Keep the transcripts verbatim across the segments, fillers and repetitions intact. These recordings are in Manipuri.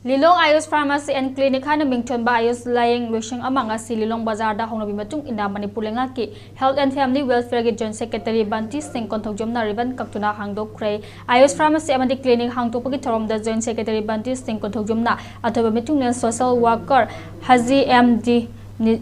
Lilong Ayush Pharmacy and Clinic ꯍꯥꯏꯅ ꯃꯤꯡꯊꯣꯟꯕ ꯑꯥꯌꯨꯁ ꯂꯥꯌꯦꯡ ꯂꯣꯏꯁꯪ ꯑꯃ ꯉꯁꯤ ꯂꯤꯂꯣꯡ ꯕꯖꯥꯔꯗ ꯍꯧꯅꯕꯤ ꯃꯇꯨꯡ ꯏꯟꯅ ꯃꯅꯤꯄꯨꯔ ꯂꯩꯉꯥꯛꯀꯤ Health and Family Welfare ꯒꯤ Joint Secretary ꯕꯟꯇꯤ ꯁꯤꯡ ꯀꯣꯟꯊꯧꯖꯝꯅ ꯔꯤꯕꯟ ꯀꯛꯇꯨꯅ ꯍꯥꯡꯗꯣꯛꯈ꯭ꯔꯦ꯫ ꯑꯥꯌꯨꯁ ꯐꯥꯔꯃꯥꯁꯤ ꯑꯃꯗꯤ ꯀ꯭ꯂꯤꯅꯤꯛ ꯍꯥꯡꯗꯣꯛꯄꯒꯤ ꯊꯧꯔꯝꯗ Joint Secretary ꯕꯟꯇꯤ ꯁꯤꯡ ꯀꯣꯟꯊꯧꯖꯝꯅ ꯑꯊꯣꯏꯕ ꯃꯤꯊꯨꯡꯂꯦꯟ social worker ꯍꯖꯤ ꯑꯦꯝ ꯗꯤ ꯅꯤ-,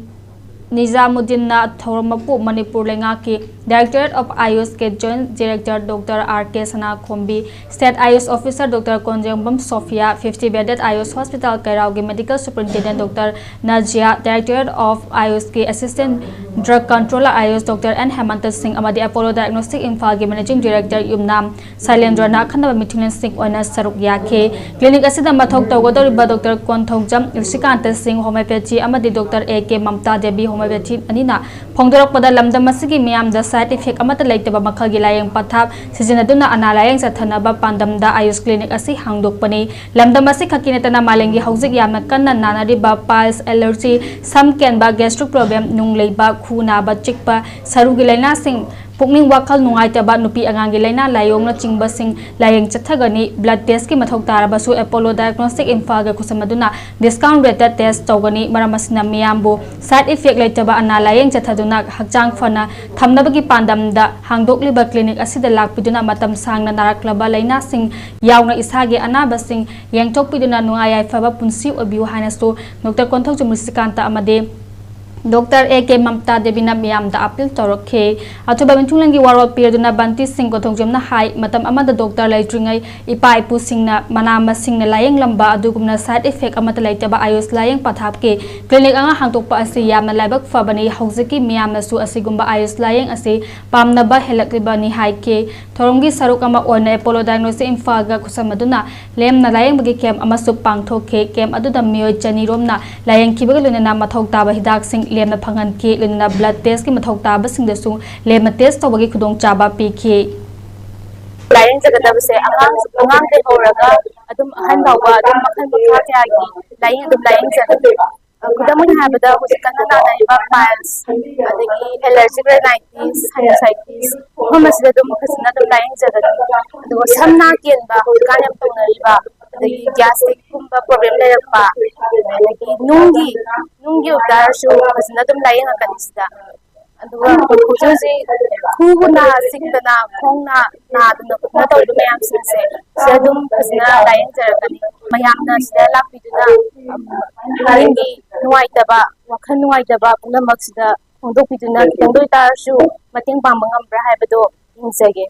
ꯅꯤꯖꯥꯃꯨꯗꯤꯟꯅ ꯊꯧꯔꯝ ꯃꯄꯨ ꯃꯅꯤꯄꯨꯔ ꯂꯩꯉꯥꯛꯀꯤ Directorate of Ayush ꯀꯤ Joint Director Doctor R K Sanakhombi, State Ayush Officer Doctor Konjengbam Sofia, fifty bedded Ayush Hospital ꯀꯩꯔꯥꯎꯒꯤ Medical Superintendent Doctor Nazia, Directorate of Ayush ꯀꯤ Assistant Drug Controller Ayush Doctor N Hemanta Singh ꯑꯃꯗꯤ Apollo Diagnostic ꯏꯝꯐꯥꯜꯒꯤ Managing Director ꯌꯨꯝꯅꯥꯝ ꯁꯥꯏꯂꯦꯟꯗ꯭ꯔꯅ ꯑꯈꯟꯅꯕ ꯃꯤꯊꯨꯡꯂꯦꯟꯁꯤꯡ ꯑꯣꯏꯅ ꯁꯔꯨꯛ ꯌꯥꯈꯤ꯫ ꯀ꯭ꯂꯤꯅꯤꯛ ꯑꯁꯤꯗ ꯃꯊꯧ ꯇꯧꯒꯗꯧꯔꯤꯕ ꯗꯣꯛꯇꯔ ꯀꯣꯟꯊꯧꯖꯝ ꯔꯤꯁꯤꯀꯥꯟꯇ ꯁꯤꯡ, ꯍꯣꯃꯤꯌꯣꯄꯦꯊꯤ, ꯑꯃꯗꯤ doctor A K Mamta Devi, ꯍꯣꯃꯤꯌꯣꯄꯦꯊꯤ ꯑꯅꯤꯅ ꯐꯣꯡꯗꯣꯔꯛꯄꯗ, ꯂꯝꯗꯝ ꯑꯁꯤꯒꯤ ꯃꯤꯌꯥꯝꯗ side effect ꯑꯃꯠꯇ ꯂꯩꯇꯕ ꯃꯈꯜꯒꯤ ꯂꯥꯌꯦꯡ ꯄꯊꯥꯞ ꯁꯤꯖꯤꯟꯅꯗꯨꯅ ꯑꯅꯥ ꯂꯥꯌꯦꯡ ꯆꯠꯊꯅꯕ ꯄꯥꯟꯗꯝꯗ ꯑꯥꯌꯨꯁ ꯀ꯭ꯂꯤꯅꯤꯛ ꯑꯁꯤ ꯍꯥꯡꯗꯣꯛꯄꯅꯤ꯫ ꯂꯝꯗꯝ ꯑꯁꯤ ꯈꯛꯀꯤ ꯅꯠꯇꯅ ꯃꯥꯂꯦꯝꯒꯤ ꯍꯧꯖꯤꯛ ꯌꯥꯝꯅ ꯀꯟꯅ ꯅꯥꯅꯔꯤꯕ piles, allergy, ꯁꯝ ꯀꯦꯟꯕ, gastric problem, ꯅꯨꯡ ꯂꯩꯕ, ꯈꯨ ꯅꯥꯕ, ꯆꯤꯛꯄ, ꯁꯔꯨꯒꯤ ꯂꯥꯏꯅꯥꯁꯤꯡ, ꯄꯨꯛꯅꯤꯡ ꯋꯥꯈꯜ ꯅꯨꯡꯉꯥꯏꯇꯕ, ꯅꯨꯄꯤ ꯑꯉꯥꯡꯒꯤ ꯂꯥꯏꯅꯥ ꯂꯥꯏꯑꯣꯡꯅꯆꯤꯡꯕꯁꯤꯡ ꯂꯥꯌꯦꯡ ꯆꯠꯊꯒꯅꯤ꯫ Blood test ꯀꯤ ꯃꯊꯧ ꯇꯥꯔꯕꯁꯨ Apollo Diagnostic ꯏꯝꯐꯥꯜꯒ ꯈꯨꯠꯁꯝꯅꯗꯨꯅ discount rate ꯇ test ꯇꯧꯒꯅꯤ꯫ ꯃꯔꯝ ꯑꯁꯤꯅ ꯃꯤꯌꯥꯝꯕꯨ side effect ꯂꯩꯇꯕ ꯑꯅꯥ ꯂꯥꯌꯦꯡ ꯆꯠꯊꯗꯨꯅ ꯍꯛꯆꯥꯡ ꯐꯅ ꯊꯝꯅꯕꯒꯤ ꯄꯥꯟꯗꯝꯗ ꯍꯥꯡꯗꯣꯛꯂꯤꯕ ꯀ꯭ꯂꯤꯅꯤꯛ ꯑꯁꯤꯗ ꯂꯥꯛꯄꯤꯗꯨꯅ ꯃꯇꯝ ꯁꯥꯡꯅ ꯅꯥꯔꯛꯂꯕ ꯂꯥꯏꯅꯥꯁꯤꯡ ꯌꯥꯎꯅ ꯏꯁꯥꯒꯤ ꯑꯅꯥꯕꯁꯤꯡ ꯌꯦꯡꯊꯣꯛꯄꯤꯗꯨꯅ ꯅꯨꯡꯉꯥꯏ ꯌꯥꯏꯐꯕ ꯄꯨꯟꯁꯤ ꯑꯣꯏꯕꯤꯌꯨ ꯍꯥꯏꯅꯁꯨ ꯗꯣꯛꯇꯔ ꯀꯣꯟꯊꯧꯖꯝ ꯔꯤꯁꯤꯀꯥꯟꯇ ꯑꯃꯗꯤ ꯗꯣꯛꯇꯔ ꯑꯦ ꯀꯦ ꯃꯝꯇꯥ ꯗꯦꯕꯤꯅ ꯃꯤꯌꯥꯝꯗ appeal ꯇꯧꯔꯛꯈꯤ꯫ ꯑꯊꯨꯕ ꯃꯤꯊꯨꯡꯂꯦꯟꯒꯤ ꯋꯥꯔꯣꯜ ꯄꯤꯔꯗꯨꯅ ꯕꯟꯇꯤ ꯁꯤꯡ ꯀꯣꯟꯊꯧꯖꯝꯅ ꯍꯥꯏ, ꯃꯇꯝ ꯑꯃꯗ ꯗꯣꯛꯇꯔ ꯂꯩꯇ꯭ꯔꯤꯉꯩ ꯏꯄꯥ ꯏꯄꯨꯁꯤꯡꯅ ꯃꯅꯥ ꯃꯁꯤꯡꯅ ꯂꯥꯌꯦꯡꯂꯝꯕ ꯑꯗꯨꯒꯨꯝꯅ side effect ꯑꯃꯠꯇ ꯂꯩꯇꯕ ꯑꯥꯌꯨꯁ ꯂꯥꯌꯦꯡ ꯄꯊꯥꯞꯀꯤ ꯀ꯭ꯂꯤꯅꯤꯛ ꯑꯃ ꯍꯥꯡꯗꯣꯛꯄ ꯑꯁꯤ ꯌꯥꯝꯅ ꯂꯥꯏꯕꯛ ꯐꯕꯅꯤ꯫ ꯍꯧꯖꯤꯛꯀꯤ ꯃꯤꯌꯥꯝꯅꯁꯨ ꯑꯁꯤꯒꯨꯝꯕ ꯑꯥꯌꯨꯁ ꯂꯥꯌꯦꯡ ꯑꯁꯤ ꯄꯥꯝꯅꯕ ꯍꯦꯜꯂꯛꯂꯤꯕꯅꯤ ꯍꯥꯏꯈꯤ꯫ ꯊꯧꯔꯝꯒꯤ ꯁꯔꯨꯛ ꯑꯃ ꯑꯣꯏꯅ Apollo Diagnostic ꯏꯝꯐꯥꯜꯒ ꯈꯨꯠꯁꯝꯅꯗꯨꯅ ꯂꯦꯝꯅ ꯂꯥꯌꯦꯡꯕꯒꯤ camp ꯑꯃꯁꯨ ꯄꯥꯡꯊꯣꯛꯈꯤ꯫ Camp ꯑꯗꯨꯗ ꯃꯤꯑꯣꯏ ꯆꯅꯤ ꯔꯣꯝꯅ ꯂꯥꯌꯦꯡꯈꯤꯕꯒ ꯂꯣꯏꯅꯅ ꯃꯊꯧ ꯇꯥꯕ ꯍꯤꯗꯥꯛꯁꯤꯡ ꯂꯦꯝꯅ ꯐꯪꯍꯟꯈꯤ꯫ ꯂꯣꯏꯅꯅ blood test ꯀꯤ ꯃꯊꯧ ꯇꯥꯕꯁꯤꯡꯗꯁꯨ ꯂꯦꯝꯅ test ꯇꯧꯕꯒꯤ ꯈꯨꯗꯣꯡꯆꯥꯕ ꯄꯤꯈꯤ꯫ ꯂꯥꯌꯦꯡꯖꯒꯗꯕꯁꯦ ꯑꯉꯥꯡ, ꯑꯉꯥꯡꯗꯒꯤ ꯍꯧꯔꯒ ꯑꯗꯨꯝ ꯑꯍꯟ ꯐꯥꯎꯕ ꯑꯗꯨꯝ ꯃꯈꯜ ꯃꯈꯥ ꯀꯌꯥꯒꯤ ꯂꯥꯌꯦꯡ ꯑꯗꯨꯝ ꯂꯥꯌꯦꯡꯖꯒꯅꯤ꯫ ꯈꯨꯗꯝ ꯑꯣꯏꯅ ꯍꯥꯏꯔꯕꯗ, ꯍꯧꯖꯤꯛ ꯀꯟꯅ ꯅꯥꯅꯔꯤꯕ piles, ꯑꯗꯒꯤ allergic rhinitis, sinusitis, ꯃꯐꯝ ꯑꯁꯤꯗ ꯑꯗꯨꯝ ꯐꯖꯅ ꯑꯗꯨꯝ ꯂꯥꯌꯦꯡꯖꯒꯅꯤ꯫ ꯑꯗꯨꯒ ꯁꯝ ꯅꯥ ꯀꯦꯟꯕ, ꯍꯧꯖꯤꯛꯀꯥꯟ ꯌꯥꯝ ꯇꯧꯅꯔꯤꯕ, ꯑꯗꯒꯤ gastric ꯀꯨꯝ-, ꯄ꯭ꯔꯣꯕ꯭ꯂꯦꯝ ꯂꯩꯔꯛꯄ, ꯑꯗꯒꯤ ꯅꯨꯡꯒꯤ ꯅꯨꯡꯒꯤ ꯑꯣꯏꯇꯥꯔꯁꯨ ꯐꯖꯅ ꯑꯗꯨꯝ ꯂꯥꯏꯌꯦꯡꯉꯛꯀꯅꯤ ꯁꯤꯗ꯫ ꯑꯗꯨꯒ ꯍꯧꯖꯤꯛ ꯍꯧꯖꯤꯛ ꯈꯨ ꯅꯥ ꯆꯤꯛꯇꯅ, ꯈꯣꯡ ꯅꯥ ꯅꯥꯗꯅ ꯈꯣꯠꯇꯅ ꯇꯧꯔꯤꯕ ꯃꯌꯥꯝꯁꯤꯡꯁꯦ ꯁꯤꯗ ꯑꯗꯨꯝ ꯐꯖꯅ ꯂꯥꯏꯌꯦꯡꯖꯔꯛꯀꯅꯤ꯫ ꯃꯌꯥꯝꯅ ꯁꯤꯗ ꯂꯥꯛꯄꯤꯗꯨꯅ, ꯎꯝ, ꯄꯨꯛꯅꯤꯡꯒꯤ ꯅꯨꯡꯉꯥꯏꯇꯕ, ꯋꯥꯈꯜ ꯅꯨꯡꯉꯥꯏꯇꯕ ꯄꯨꯝꯅꯃꯛꯁꯤꯗ ꯐꯣꯡꯗꯣꯛꯄꯤꯗꯨꯅ ꯈꯤꯇꯪꯗ ꯑꯣꯏꯇꯥꯔꯁꯨ ꯃꯇꯦꯡ ꯄꯥꯡꯕ ꯉꯝꯕ꯭ꯔꯥ ꯍꯥꯏꯕꯗꯣ ꯌꯦꯡꯖꯒꯦ꯫